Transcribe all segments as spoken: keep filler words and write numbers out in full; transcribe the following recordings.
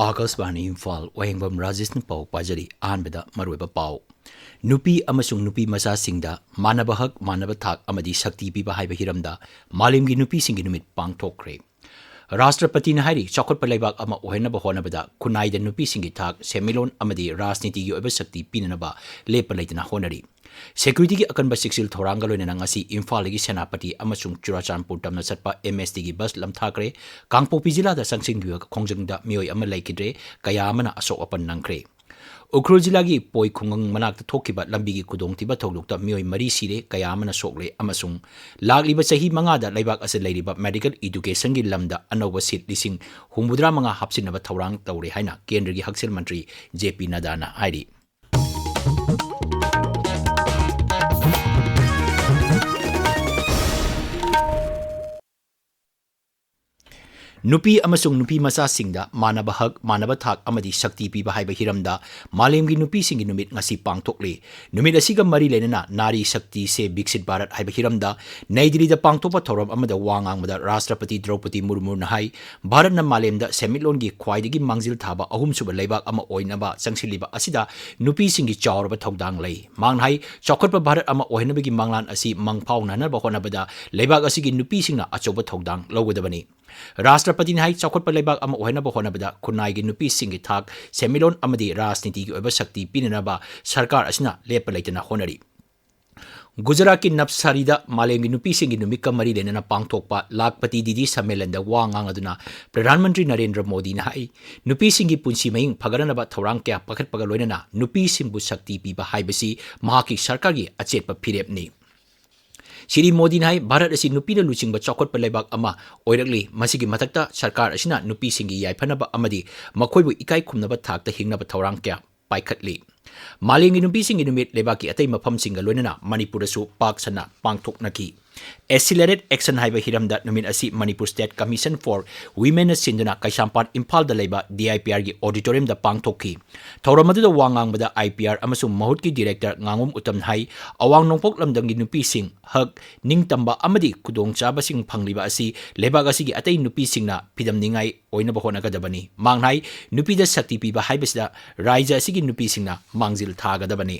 ꯑꯥꯀꯥꯁꯕꯥꯅꯤ ꯏꯝꯐꯥꯜ, ꯋꯥꯍꯦꯡꯕꯝ ꯔꯥꯖꯦꯁꯅ ꯄꯥꯎ ꯄꯥꯖꯔꯤ꯫ ꯑꯍꯥꯟꯕꯗ ꯃꯔꯨꯑꯣꯏꯕ ꯄꯥꯎ꯫ ꯅꯨꯄꯤ ꯑꯃꯁꯨꯡ ꯅꯨꯄꯤ ꯃꯆꯥꯁꯤꯡꯗ ꯃꯥꯟꯅꯕ ꯍꯛ, ꯃꯥꯟꯅꯕ ꯊꯥꯛ ꯑꯃꯗꯤ ꯁꯛꯇꯤ ꯄꯤꯕ ꯍꯥꯏꯕ ꯍꯤꯔꯝꯗ ꯃꯥꯂꯦꯝꯒꯤ ꯅꯨꯄꯤꯁꯤꯡꯒꯤ ꯅꯨꯃꯤꯠ ꯄꯥꯡꯊꯣꯛꯈ꯭ꯔꯦ꯫ ꯔꯥꯁꯇ꯭ꯔꯄꯇꯤꯅ ꯍꯥꯏꯔꯤ, ꯆꯥꯎꯈꯠꯄ ꯂꯩꯕꯥꯛ ꯑꯃ ꯑꯣꯏꯍꯟꯅꯕ ꯍꯣꯠꯅꯕꯗ ꯈꯨꯟꯅꯥꯏꯗ ꯅꯨꯄꯤꯁꯤꯡꯒꯤ ꯊꯥꯛ, ꯁꯦꯟꯃꯤꯠꯂꯣꯟ ꯑꯃꯗꯤ ꯔꯥꯖꯅꯤꯇꯤꯒꯤ ꯑꯣꯏꯕ ꯁꯛꯇꯤ ꯄꯤꯅꯅꯕ ꯂꯦꯞꯄ ꯂꯩꯇꯅ ꯍꯣꯠꯅꯔꯤ꯫ ꯁꯦꯀ꯭ꯌꯨꯔꯤꯇꯤꯒꯤ ꯑꯀꯟꯕ ꯆꯦꯛꯁꯤꯜ ꯊꯧꯔꯥꯡꯒ ꯂꯣꯏꯅꯅ ꯉꯁꯤ ꯏꯝꯐꯥꯜꯗꯒꯤ ꯁꯦꯅꯥꯄꯇꯤ ꯑꯃꯁꯨꯡ ꯆꯨꯔꯥꯆꯥꯟꯄꯨꯔ ꯇꯝꯅ ꯆꯠꯄ ꯑꯦꯝ ꯑꯦꯁ ꯇꯤꯒꯤ ꯕꯁ ꯂꯝꯊꯥꯈ꯭ꯔꯦ꯫ ꯀꯥꯡꯄꯣꯛꯄꯤ ꯖꯤꯂꯥꯗ ꯆꯪꯁꯤꯟꯈꯤꯕ ꯈꯣꯡꯖꯪꯗ ꯃꯤꯑꯣꯏ ꯑꯃ ꯂꯩꯈꯤꯗ꯭ꯔꯦ, ꯀꯌꯥ ꯑꯃꯅ ꯑꯁꯣꯛ ꯑꯄꯟ ꯅꯪꯈ꯭ꯔꯦ꯫ ꯎꯈ꯭ꯔꯨꯜ ꯖꯤꯂꯥꯒꯤ ꯄꯣꯏ ꯈꯨꯡꯒꯪ ꯃꯅꯥꯛꯇ ꯊꯣꯛꯈꯤꯕ ꯂꯝꯕꯤꯒꯤ ꯈꯨꯗꯣꯡꯊꯤꯕ ꯊꯧꯗꯣꯛꯇ ꯃꯤꯑꯣꯏ ꯃꯔꯤ ꯁꯤꯔꯦ, ꯀꯌꯥ ꯑꯃꯅ ꯁꯣꯛꯂꯦ ꯑꯃꯁꯨꯡ ꯂꯥꯛꯂꯤꯕ ꯆꯍꯤ ꯃꯉꯥꯗ ꯂꯩꯕꯥꯛ ꯑꯁꯤꯗ ꯂꯩꯔꯤꯕ ꯃꯦꯗꯤꯀꯦꯜ ꯏꯗꯨꯀꯦꯁꯟꯒꯤ ꯂꯝꯗ ꯑꯅꯧꯕ ꯁꯤꯠ ꯂꯤꯁꯤꯡ ꯍꯨꯝꯐꯨꯇꯔꯥ ꯃꯉꯥ ꯍꯥꯞꯆꯤꯟꯅꯕ ꯊꯧꯔꯥꯡ ꯇꯧꯔꯦ ꯍꯥꯏꯅ ꯀꯦꯟꯗ꯭ꯔꯒꯤ ꯍꯛꯁꯦꯜ ꯃꯟꯇ꯭ꯔꯤ ꯖꯦ ꯄꯤ ꯅꯗꯥꯅ ꯍꯥꯏꯔꯤ꯫ ꯅꯨꯄꯤ ꯑꯃꯁꯨꯡ ꯅꯨꯄꯤ ꯃꯆꯥꯁꯤꯡꯗ ꯃꯥꯟꯅꯕ ꯍꯛ, ꯃꯥꯟꯅꯕ ꯊꯥꯛ ꯑꯃꯗꯤ ꯁꯛꯇꯤ ꯄꯤꯕ ꯍꯥꯏꯕ ꯍꯤꯔꯝꯗ ꯃꯥꯂꯦꯝꯒꯤ ꯅꯨꯄꯤꯁꯤꯡꯒꯤ ꯅꯨꯃꯤꯠ ꯉꯁꯤ ꯄꯥꯡꯊꯣꯛꯂꯤ꯫ ꯅꯨꯃꯤꯠ ꯑꯁꯤꯒ ꯃꯔꯤ ꯂꯩꯅꯅ ꯅꯥꯔꯤ ꯁꯛꯇꯤ ꯁꯦ ꯕꯤꯛꯁꯤꯠ ꯚꯥꯔꯠ ꯍꯥꯏꯕ ꯍꯤꯔꯝꯗ ꯅꯩ ꯗꯤꯜꯂꯤꯗ ꯄꯥꯡꯊꯣꯛꯄ ꯊꯧꯔꯝ ꯑꯃꯗ ꯋꯥ ꯉꯥꯡꯕꯗ ꯔꯥꯁꯇ꯭ꯔꯄꯇꯤ ꯗ꯭ꯔꯧꯄꯗꯤ ꯃꯨꯔꯃꯨꯅ ꯍꯥꯏ, ꯚꯥꯔꯠꯅ ꯃꯥꯂꯦꯝꯗ ꯁꯦꯟꯃꯤꯠꯂꯣꯟꯒꯤ ꯈ꯭ꯋꯥꯏꯗꯒꯤ ꯃꯥꯡꯖꯤꯜ ꯊꯥꯕ ꯑꯍꯨꯝꯁꯨꯕ ꯂꯩꯕꯥꯛ ꯑꯃ ꯑꯣꯏꯅꯕ ꯆꯪꯁꯤꯜꯂꯤꯕ ꯑꯁꯤꯗ ꯅꯨꯄꯤꯁꯤꯡꯒꯤ ꯆꯥꯎꯔꯕ ꯊꯧꯗꯥꯡ ꯂꯩ꯫ ꯃꯍꯥꯛꯅ ꯍꯥꯏ, ꯆꯥꯎꯈꯠꯄ ꯚꯥꯔꯠ ꯑꯃ ꯑꯣꯏꯍꯟꯅꯕꯒꯤ ꯃꯪꯂꯥꯟ ꯑꯁꯤ ꯃꯪꯐꯥꯎꯅꯅꯕ ꯍꯣꯠꯅꯕꯗ ꯂꯩꯕꯥꯛ ꯑꯁꯤꯒꯤ ꯅꯨꯄꯤꯁꯤꯡꯅ ꯑꯆꯧꯕ ꯊꯧꯗꯥꯡ ꯂꯧꯒꯗꯕꯅꯤ꯫ ꯔꯥꯁꯇ꯭ꯔꯄꯇꯤꯅ ꯍꯥꯏ, ꯆꯥꯎꯈꯠꯄ ꯂꯩꯕꯥꯛ ꯑꯃ ꯑꯣꯏꯍꯟꯅꯕ ꯍꯣꯠꯅꯕꯗ ꯈꯨꯟꯅꯥꯏꯒꯤ ꯅꯨꯄꯤꯁꯤꯡꯒꯤ ꯊꯥꯛ, ꯁꯦꯟꯃꯤꯠꯂꯣꯟ ꯑꯃꯗꯤ ꯔꯥꯖꯅꯤꯇꯤꯒꯤ ꯑꯣꯏꯕ ꯁꯛꯇꯤ ꯄꯤꯅꯅꯕ ꯁꯔꯀꯥꯔ ꯑꯁꯤꯅ ꯂꯦꯞꯄ ꯂꯩꯇꯅ ꯍꯣꯠꯅꯔꯤ꯫ ꯒꯨꯖꯔꯥꯠꯀꯤ ꯅꯞꯁꯥꯔꯤꯗ ꯃꯥꯂꯦꯝꯒꯤ ꯅꯨꯄꯤꯁꯤꯡꯒꯤ ꯅꯨꯃꯤꯠꯀ ꯃꯔꯤ ꯂꯩꯅꯅ ꯄꯥꯡꯊꯣꯛꯄ ꯂꯥꯈꯄꯇꯤ ꯗꯤꯗꯤ ꯁꯝꯃꯦꯂꯟꯗ ꯋꯥ ꯉꯥꯡꯂꯗꯨꯅ ꯄ꯭ꯔꯙꯥꯟ ꯃꯟꯇ꯭ꯔꯤ ꯅꯔꯦꯟꯗ꯭ꯔ ꯃꯣꯗꯤꯅ ꯍꯥꯏ, ꯅꯨꯄꯤꯁꯤꯡꯒꯤ ꯄꯨꯟꯁꯤ ꯃꯍꯤꯡ ꯐꯒꯠꯅꯅꯕ ꯊꯧꯔꯥꯡ ꯀꯌꯥ ꯄꯥꯏꯈꯠꯄꯒ ꯂꯣꯏꯅꯅ ꯅꯨꯄꯤꯁꯤꯡꯕꯨ ꯁꯛꯇꯤ ꯄꯤꯕ ꯍꯥꯏꯕꯁꯤ ꯃꯍꯥꯛꯀꯤ ꯁꯔꯀꯥꯔꯒꯤ ꯑꯆꯦꯠꯄ ꯐꯤꯔꯦꯞꯅꯤ꯫ ꯁ꯭ꯔꯤ ꯃꯣꯗꯤꯅ ꯍꯥꯏ, ꯚꯥꯔꯠ ꯑꯁꯤ ꯅꯨꯄꯤꯅ ꯂꯨꯆꯤꯡꯕ ꯆꯥꯎꯈꯠꯄ ꯂꯩꯕꯥꯛ ꯑꯃ ꯑꯣꯏꯔꯛꯂꯤ꯫ ꯃꯁꯤꯒꯤ ꯃꯊꯛꯇ ꯁꯔꯀꯥꯔ ꯑꯁꯤꯅ ꯅꯨꯄꯤꯁꯤꯡꯒꯤ ꯌꯥꯏꯐꯅꯕ ꯑꯃꯗꯤ ꯃꯈꯣꯏꯕꯨ ꯏꯀꯥꯏ ꯈꯨꯝꯅꯕ ꯊꯥꯛꯇ ꯍꯤꯡꯅꯕ ꯊꯧꯔꯥꯡ ꯀꯌꯥ ꯄꯥꯏꯈꯠꯂꯤ꯫ ꯃꯥꯂꯦꯝꯒꯤ ꯅꯨꯄꯤꯁꯤꯡꯒꯤ ꯅꯨꯃꯤꯠ ꯂꯩꯕꯥꯛꯀꯤ ꯑꯇꯩ ꯃꯐꯝꯁꯤꯡꯒ ꯂꯣꯏꯅꯅ ꯃꯅꯤꯄꯨꯔꯗꯁꯨ ꯄꯥꯛ ꯁꯟꯅ ꯄꯥꯡꯊꯣꯛꯅꯈꯤ꯫ Accelerated Action ꯍꯥꯏꯕ ꯍꯤꯔꯝꯗ ꯅꯨꯃꯤꯠ ꯑꯁꯤ Manipur State Commission for Womenꯅ ꯁꯤꯟꯗꯨꯅ ꯀꯩꯁꯥꯝꯄꯥꯠ ꯏꯝꯐꯥꯜꯗ ꯂꯩꯕ D I P Rꯒꯤ auditoriumꯗ ꯄꯥꯡꯊꯣꯛꯈꯤ꯫ ꯊꯧꯔꯝ ꯑꯗꯨꯗ ꯋꯥ ꯉꯥꯡꯕꯗ I P R ꯑꯃꯁꯨꯡ ꯃꯍꯨꯠꯀꯤ director ꯉꯥꯉꯣꯝ ꯎꯇꯝꯅ ꯍꯥꯏ, ꯑꯋꯥꯡ ꯅꯣꯡꯄꯣꯛ ꯂꯝꯗꯝꯒꯤ ꯅꯨꯄꯤꯁꯤꯡ ꯍꯛ, ꯅꯤꯡꯇꯝꯕ ꯑꯃꯗꯤ ꯈꯨꯗꯣꯡꯆꯥꯕꯁꯤꯡ ꯐꯪꯂꯤꯕ ꯑꯁꯤ ꯂꯩꯕꯥꯛ ꯑꯁꯤꯒꯤ ꯑꯇꯩ ꯅꯨꯄꯤꯁꯤꯡꯅ ꯐꯤꯗꯝꯅꯤꯡꯉꯥꯏ ꯑꯣꯏꯅꯕ ꯍꯣꯠꯅꯒꯗꯕꯅꯤ꯫ ꯃꯍꯥꯛꯅ ꯍꯥꯏ, ꯅꯨꯄꯤꯗ ꯁꯛꯇꯤ ꯄꯤꯕ ꯍꯥꯏꯕꯁꯤꯗ ꯔꯥꯖ꯭ꯌ ꯑꯁꯤꯒꯤ ꯅꯨꯄꯤꯁꯤꯡꯅ ꯃꯥꯡꯖꯤꯜ ꯊꯥꯒꯗꯕꯅꯤ꯫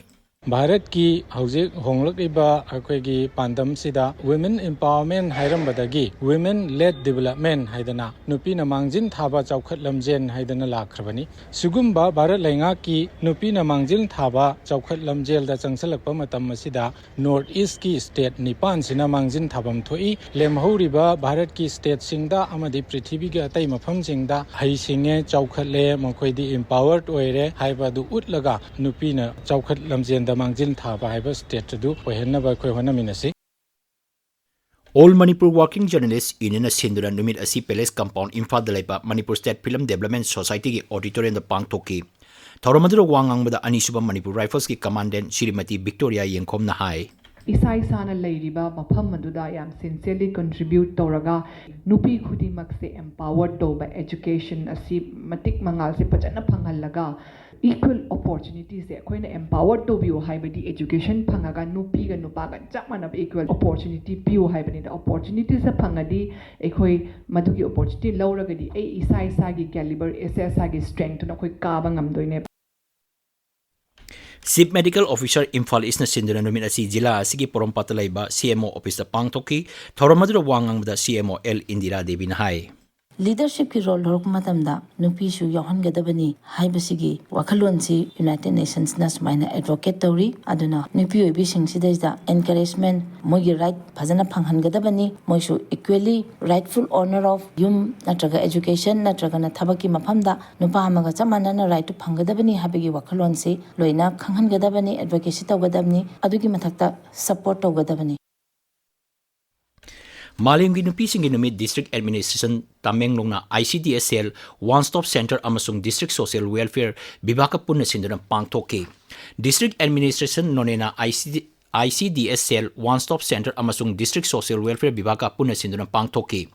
ꯚꯥꯔꯠꯀꯤ ꯍꯧꯖꯤꯛ ꯍꯣꯡꯂꯛꯂꯤꯕ ꯑꯩꯈꯣꯏꯒꯤ ꯄꯥꯟꯗꯝꯁꯤꯗ Women Empowerment ꯍꯥꯏꯔꯝꯕꯗꯒꯤ Women Led Development ꯍꯥꯏꯗꯅ, ꯅꯨꯄꯤꯅ ꯃꯥꯡꯖꯤꯟ ꯊꯥꯕ ꯆꯥꯎꯈꯠ ꯂꯝꯖꯦꯟ ꯍꯥꯏꯗꯅ ꯂꯥꯛꯈ꯭ꯔꯕꯅꯤ꯫ ꯁꯤꯒꯨꯝꯕ ꯚꯥꯔꯠ ꯂꯩꯉꯥꯛꯀꯤ ꯅꯨꯄꯤꯅ ꯃꯥꯡꯖꯤꯟ ꯊꯥꯕ ꯆꯥꯎꯈꯠ ꯂꯝꯖꯦꯜꯗ ꯆꯪꯁꯤꯜꯂꯛꯄ ꯃꯇꯝ ꯑꯁꯤꯗ North Eastꯀꯤ state ꯅꯤꯄꯥꯟꯁꯤꯅ ꯃꯥꯡꯖꯤꯟ ꯊꯥꯐꯝ ꯊꯣꯛꯏ꯫ ꯂꯦꯝꯍꯧꯔꯤꯕ ꯚꯥꯔꯠꯀꯤ stateꯁꯤꯡꯗ ꯑꯃꯗꯤ ꯄ꯭ꯔꯤꯊꯤꯕꯤꯒꯤ ꯑꯇꯩ ꯃꯐꯝꯁꯤꯡꯗ ꯍꯩꯁꯤꯡꯉꯦ, ꯆꯥꯎꯈꯠꯂꯦ, ꯃꯈꯣꯏꯗꯤ empowered ꯑꯣꯏꯔꯦ ꯍꯥꯏꯕ ꯑꯗꯨ ꯎꯠꯂꯒ ꯅꯨꯄꯤꯅ ꯆꯥꯎꯈꯠ ꯂꯝꯖꯦꯟꯗ ꯃꯥꯡꯖꯤꯜ ꯊꯥꯕ ꯍꯥꯏꯕ state ꯑꯗꯨ ꯑꯣꯏꯍꯟꯅꯕ ꯑꯩꯈꯣꯏ ꯍꯣꯠꯅꯃꯤꯟꯅꯁꯤ꯫ All Manipur Working Journalist Unionꯅ ꯁꯤꯟꯗꯨꯅ ꯅꯨꯃꯤꯠ ꯑꯁꯤ Palace Compound ꯏꯝꯐꯥꯜꯗ ꯂꯩꯕ Manipur State Film Development Societyꯒꯤ auditoriumꯗ ꯄꯥꯡꯊꯣꯛꯈꯤ꯫ ꯊꯧꯔꯝ ꯑꯗꯨꯗ ꯋꯥ ꯉꯥꯡꯕꯗ ꯑꯅꯤꯁꯨꯕ Manipur Riflesꯀꯤ Commandant ꯁ꯭ꯔꯤꯃꯇꯤ ꯕꯤꯛꯇꯣꯔꯤꯌꯥ ꯌꯦꯡꯈꯣꯝꯅ ꯍꯥꯏ, ꯏꯁꯥ ꯏꯁꯥꯅ ꯂꯩꯔꯤꯕ ꯃꯐꯝ ꯑꯗꯨꯗ ꯌꯥꯝ sincerely contribute ꯇꯧꯔꯒ ꯅꯨꯄꯤ ꯈꯨꯗꯤꯡꯃꯛꯁꯦ empowered ꯇꯧꯕ, education ꯑꯁꯤ ꯃꯇꯤꯛ ꯃꯉꯥꯜꯁꯦ ꯐꯖꯅ ꯐꯪꯍꯜꯂꯒ equal opportunityꯁꯦ ꯑꯩꯈꯣꯏꯅ empowered ꯇꯧꯕꯤꯌꯨ ꯍꯥꯏꯕꯗꯤ education ꯐꯪꯉꯒ ꯅꯨꯄꯤꯒ ꯅꯨꯄꯥꯒ ꯆꯞ ꯃꯥꯟꯅꯕ equal opportunity ꯄꯤꯌꯨ ꯍꯥꯏꯕꯅꯤꯗ꯫ Opportunityꯁꯦ ꯐꯪꯉꯗꯤ ꯑꯩꯈꯣꯏ ꯃꯗꯨꯒꯤ opportunity ꯂꯧꯔꯒꯗꯤ ꯑꯩ ꯏꯁꯥ ꯏꯁꯥꯒꯤ caliber, ꯏꯁꯥ ꯏꯁꯥꯒꯤ strengthꯇꯨꯅ ꯑꯩꯈꯣꯏ ꯀꯥꯕ ꯉꯝꯗꯣꯏꯅꯦꯕ꯫ Chief Medical Officer ꯏꯝꯐꯥꯜ Eastꯅ ꯁꯤꯟꯗꯨꯅ ꯅꯨꯃꯤꯠ ꯑꯁꯤ ꯖꯤꯂꯥ ꯑꯁꯤꯒꯤ ꯄꯣꯔꯣꯝꯄꯥꯠꯇ ꯂꯩꯕ C M O officeꯇ ꯄꯥꯡꯊꯣꯛꯈꯤ꯫ ꯊꯧꯔꯝ ꯑꯗꯨꯗ ꯋꯥ ꯉꯥꯡꯕꯗ C M O L Indira ꯗꯦꯕꯤꯅ ꯍꯥꯏ, leadershipꯀꯤ role ꯂꯧꯔꯛꯄ ꯃꯇꯝꯗ ꯅꯨꯄꯤꯁꯨ ꯌꯥꯎꯍꯟꯒꯗꯕꯅꯤ ꯍꯥꯏꯕꯁꯤꯒꯤ ꯋꯥꯈꯜꯂꯣꯟꯁꯤ United Nationsꯅ ꯁꯨꯃꯥꯏꯅ advocate ꯇꯧꯔꯤ꯫ ꯑꯗꯨꯅ ꯅꯨꯄꯤ ꯑꯣꯏꯕꯤꯁꯤꯡꯁꯤꯗꯩꯗ encouragement, ꯃꯣꯏꯒꯤ right ꯐꯖꯅ ꯐꯪꯍꯟꯒꯗꯕꯅꯤ꯫ ꯃꯣꯏꯁꯨ equally rightful owner of ꯌꯨꯝ ꯅꯠꯇ꯭ꯔꯒ education ꯅꯠꯇ꯭ꯔꯒꯅ ꯊꯕꯛꯀꯤ ꯃꯐꯝꯗ ꯅꯨꯄꯥ ꯑꯃꯒ ꯆꯞ ꯃꯥꯟꯅꯅ rightꯇꯨ ꯐꯪꯒꯗꯕꯅꯤ ꯍꯥꯏꯕꯒꯤ ꯋꯥꯈꯜꯂꯣꯟꯁꯤ ꯂꯣꯏꯅ ꯈꯪꯍꯟꯒꯗꯕꯅꯤ, advocacy ꯇꯧꯒꯗꯕꯅꯤ, ꯑꯗꯨꯒꯤ ꯃꯊꯛꯇ support ꯇꯧꯒꯗꯕꯅꯤ꯫ ꯃꯥꯂꯦꯝꯒꯤ ꯅꯨꯄꯤꯁꯤꯡꯒꯤ ꯅꯨꯃꯤꯠ District Administration ꯇꯃꯦꯡꯂꯣꯡꯅ I C D S cell, One Stop Center ꯑꯃꯁꯨꯡ District Social Welfare ꯕꯤꯚꯥꯒꯀ ꯄꯨꯟꯅ ꯁꯤꯟꯗꯨꯅ ꯄꯥꯡꯊꯣꯛꯈꯤ꯫ District Administration ꯅꯣꯅꯦꯅ I C D I C D S cell, One Stop Center ꯑꯃꯁꯨꯡ District Social Welfare ꯕꯤꯚꯥꯒ ꯄꯨꯟꯅ ꯁꯤꯟꯗꯨꯅ ꯄꯥꯡꯊꯣꯛꯈꯤ꯫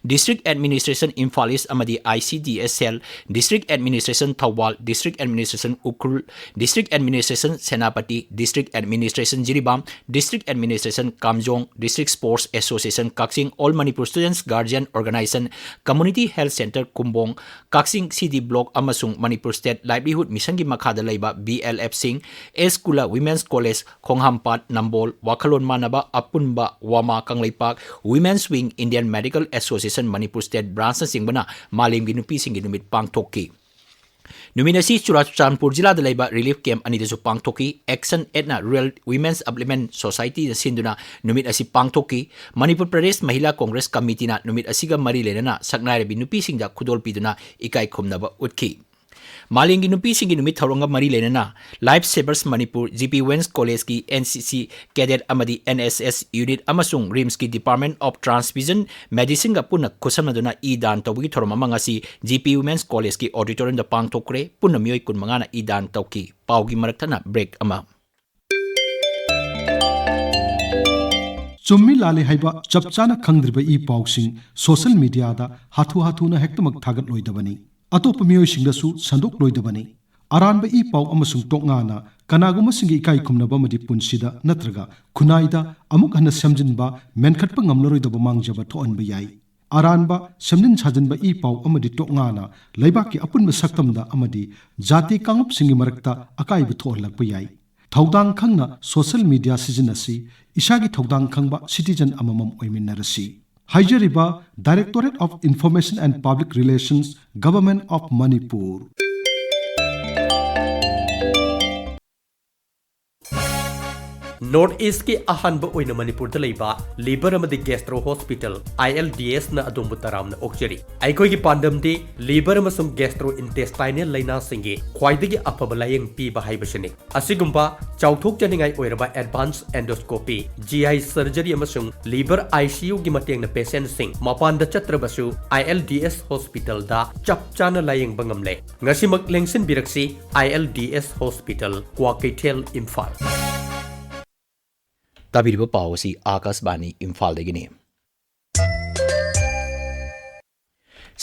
District Administration Imphal East ꯑꯃꯗꯤ I C D S cell, District Administration Thoubal, District Administration Ukhrul, District Administration Senapati, District Administration Jiribam, District Administration Kamjong, District Sports Association Kakching, All Manipur Students Guardian Organization, Community Health Center Kumbong, Kakching C D Block ꯑꯃꯁꯨꯡ Manipur State Livelihood Mission ꯒꯤ ꯃꯈꯥꯗ ꯂꯩꯕ B L F ꯁꯤꯡ, S Kula Women's College, ꯈꯣꯡꯍꯥꯝꯄꯥꯠ, ꯅꯝꯕꯣꯜ, ꯋꯥꯈꯜꯂꯣꯟ ꯃꯥꯟꯅꯕ, ꯑꯄꯨꯟꯕ, ꯋꯥꯃꯥ, Kangleipak, Women's Wing, Indian Medical Association Manipur State Branch ꯅꯆꯤꯡꯕꯅ ꯃꯥꯂꯦꯝꯒꯤ ꯅꯨꯄꯤꯁꯤꯡꯒꯤ ꯅꯨꯃꯤꯠ ꯄꯥꯡꯊꯣꯛꯈꯤ꯫ ꯅꯨꯃꯤꯠ ꯑꯁꯤ ꯆꯨꯔꯥꯆꯥꯟꯄꯨꯔ ꯖꯤꯂꯥꯗ ꯂꯩꯕ relief camp ꯑꯅꯤꯗꯁꯨ ꯄꯥꯡꯊꯣꯛꯈꯤ꯫ Action Aidꯅ Rural Women's Upliftment Societyꯅ ꯁꯤꯟꯗꯨꯅ ꯅꯨꯃꯤꯠ ꯑꯁꯤ ꯄꯥꯡꯊꯣꯛꯈꯤ꯫ ꯃꯅꯤꯄꯨꯔ ꯄ꯭ꯔꯗꯦꯁ ꯃꯍꯤꯂꯥ ꯀꯣꯡꯒ꯭ꯔꯦꯁ ꯀꯃꯤꯇꯤꯅ ꯅꯨꯃꯤꯠ ꯑꯁꯤꯒ ꯃꯔꯤ ꯂꯩꯅꯅ ꯁꯛꯅꯥꯏꯔꯕꯤ ꯅꯨꯄꯤꯁꯤꯡꯗ ꯈꯨꯗꯣꯜ ꯄꯤꯗꯨꯅ ꯏꯀꯥꯏ ꯈꯨꯝꯅꯕ ꯎꯠꯈꯤ꯫ ꯃꯥꯂꯦꯝꯒꯤ ꯅꯨꯄꯤꯁꯤꯡꯒꯤ ꯅꯨꯃꯤꯠ ꯊꯧꯔꯝꯒ ꯃꯔꯤ ꯂꯩꯅꯅ Life Savers Manipur, G P Women's Collegeꯀꯤ N C C cadet ꯑꯃꯗꯤ N S S unit ꯑꯃꯁꯨꯡ RIMSꯀꯤ Department of Transfusion Medicineꯒ ꯄꯨꯟꯅ ꯈꯨꯠꯁꯝꯅꯗꯨꯅ ꯏ ꯗꯥꯟ ꯇꯧꯕꯒꯤ ꯊꯧꯔꯝ ꯑꯃ ꯉꯁꯤ G P Women's Collegeꯀꯤ auditoriumꯗ ꯄꯥꯡꯊꯣꯛꯈ꯭ꯔꯦ꯫ ꯄꯨꯟꯅ ꯃꯤꯑꯣꯏ ꯀꯨꯟꯃꯉꯥꯅ ꯏ ꯗꯥꯟ ꯇꯧꯈꯤ꯫ ꯄꯥꯎꯒꯤ ꯃꯔꯛ ꯊꯠꯅ break ꯑꯃ꯫ ꯆꯨꯝꯃꯤ ꯂꯥꯜꯂꯤ ꯍꯥꯏꯕ ꯆꯞ ꯆꯥꯅ ꯈꯪꯗ꯭ꯔꯤꯕ ꯏ ꯄꯥꯎꯁꯤꯡ social mediaꯗ ꯍꯥꯊꯨ ꯍꯥꯊꯨꯅ ꯍꯦꯛꯇꯃꯛ ꯊꯥꯒꯠꯂꯣꯏꯗꯕꯅꯤ꯫ ꯑꯇꯣꯞꯄ ꯃꯤꯑꯣꯏꯁꯤꯡꯗꯁꯨ ꯁꯟꯗꯣꯛꯂꯣꯏꯗꯕꯅꯤ꯫ ꯑꯔꯥꯟꯕ ꯏ ꯄꯥꯎ ꯑꯃꯁꯨꯡ ꯇꯣꯛꯉꯥꯅ ꯀꯅꯥꯒꯨꯝꯕꯁꯤꯡꯒꯤ ꯏꯀꯥꯏ ꯈꯨꯝꯅꯕ ꯑꯃꯗꯤ ꯄꯨꯟꯁꯤꯗ ꯅꯠꯇ꯭ꯔꯒ ꯈꯨꯟꯅꯥꯏꯗ ꯑꯃꯨꯛ ꯍꯟꯅ ꯁꯦꯝꯖꯤꯟꯕ, ꯃꯦꯟꯈꯠꯄ ꯉꯝꯂꯔꯣꯏꯗꯕ ꯃꯥꯡꯖꯕ ꯊꯣꯛꯍꯟꯕ ꯌꯥꯏ꯫ ꯑꯔꯥꯟꯕ, ꯁꯦꯝꯖꯤꯟ ꯁꯥꯖꯤꯟꯕ ꯏ ꯄꯥꯎ ꯑꯃꯗꯤ ꯇꯣꯛꯉꯥꯅ ꯂꯩꯕꯥꯛꯀꯤ ꯑꯄꯨꯟꯕ ꯁꯛꯇꯝꯗ ꯑꯃꯗꯤ ꯖꯥꯇꯤ ꯀꯥꯡꯂꯨꯞꯁꯤꯡꯒꯤ ꯃꯔꯛꯇ ꯑꯀꯥꯏꯕ ꯊꯣꯛꯍꯜꯂꯛꯄ ꯌꯥꯏ꯫ ꯊꯧꯗꯥꯡ ꯈꯪꯅ social media ꯁꯤꯖꯤꯟꯅꯁꯤ, ꯏꯁꯥꯒꯤ ꯊꯧꯗꯥꯡ ꯈꯪꯕ citizen ꯑꯃꯃꯝ ꯑꯣꯏꯃꯤꯟꯅꯔꯁꯤ꯫ ꯍꯥꯏꯖꯔꯤꯕ Directorate of Information and Public Relations, Government of Manipur꯫ North Eastꯀꯤ ꯑꯍꯥꯟꯕ ꯑꯣꯏꯅ ꯃꯅꯤꯄꯨꯔꯗ ꯂꯩꯕ Liver ꯑꯃꯗꯤ Gastro Hospital, I L D Sꯅ ꯑꯗꯣꯝꯕꯨ ꯇꯔꯥꯝꯅ ꯑꯣꯛꯆꯔꯤ꯫ ꯑꯩꯈꯣꯏꯒꯤ ꯄꯥꯟꯗꯝꯗꯤ liver ꯑꯃꯁꯨꯡ gastrointestinal ꯂꯩꯅꯥꯁꯤꯡꯒꯤ ꯈ꯭ꯋꯥꯏꯗꯒꯤ ꯑꯐꯕ ꯂꯥꯌꯦꯡ ꯄꯤꯕ ꯍꯥꯏꯕꯁꯤꯅꯤ꯫ ꯑꯁꯤꯒꯨꯝꯕ ꯆꯥꯎꯊꯣꯛꯆꯅꯤꯡꯉꯥꯏ ꯑꯣꯏꯔꯕ advance endoscopy, G I surgery ꯑꯃꯁꯨꯡ liver I C Uꯒꯤ ꯃꯇꯦꯡꯅ patientꯁꯤꯡ ꯃꯄꯥꯟꯗ ꯆꯠꯇ꯭ꯔꯕꯁꯨ I L D S Hospitalꯗ ꯆꯞ ꯆꯥꯅ ꯂꯥꯌꯦꯡꯕ ꯉꯝꯂꯦ꯫ ꯉꯁꯤꯃꯛ ꯂꯦꯡꯁꯤꯟꯕꯤꯔꯛꯁꯤ꯫ I L D S Hospital, Kwakeithel, Imphal. ꯇꯥꯕꯤꯔꯤꯕ ꯄꯥꯎ ꯑꯁꯤ ꯑꯥꯀꯥꯁꯕꯥꯅꯤ ꯏꯝꯐꯥꯜꯗꯒꯤꯅꯤ꯫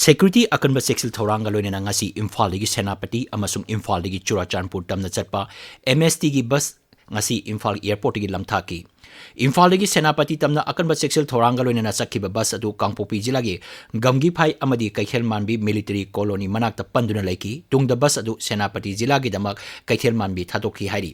ꯁꯦꯀ꯭ꯌꯨꯔꯤꯇꯤ ꯑꯀꯟꯕ ꯆꯦꯛꯁꯤꯜ ꯊꯧꯔꯥꯡꯒ ꯂꯣꯏꯅꯅ ꯉꯁꯤ ꯏꯝꯐꯥꯜꯗꯒꯤ ꯁꯦꯅꯥꯄꯇꯤ ꯑꯃꯁꯨꯡ ꯏꯝꯐꯥꯜꯗꯒꯤ ꯆꯨꯔꯥꯆꯥꯟꯄꯨꯔ ꯇꯝꯅ ꯆꯠꯄ ꯑꯦꯝ ꯑꯦꯁ ꯇꯤꯒꯤ ꯕꯁ ꯉꯁꯤ ꯏꯝꯐꯥꯜ ꯑꯦꯌꯔꯄꯣꯔꯠꯇꯒꯤ ꯂꯝꯊꯥꯈꯤ꯫ ꯏꯝꯐꯥꯜꯗꯒꯤ ꯁꯦꯅꯥꯄꯇꯤ ꯇꯝꯅ ꯑꯀꯟꯕ ꯆꯦꯛꯁꯤꯜ ꯊꯧꯔꯥꯡꯒ ꯂꯣꯏꯅꯅ ꯆꯠꯈꯤꯕ ꯕꯁ ꯑꯗꯨ ꯀꯥꯡꯄꯣꯛꯄꯤ ꯖꯤꯂꯥꯒꯤ ꯒꯝꯒꯤꯐꯥꯏ ꯑꯃꯗꯤ ꯀꯩꯊꯦꯜ ꯃꯥꯟꯕꯤ ꯃꯤꯂꯤꯇꯔꯤ ꯀꯣꯂꯣꯅꯤ ꯃꯅꯥꯛꯇ ꯄꯟꯗꯨꯅ ꯂꯩꯈꯤ꯫ ꯇꯨꯡꯗ ꯕꯁ ꯑꯗꯨ ꯁꯦꯅꯥꯄꯇꯤ ꯖꯤꯂꯥꯒꯤꯗꯃꯛ ꯀꯩꯊꯦꯜ ꯃꯥꯟꯕꯤ ꯊꯥꯗꯣꯛꯈꯤ ꯍꯥꯏꯔꯤ꯫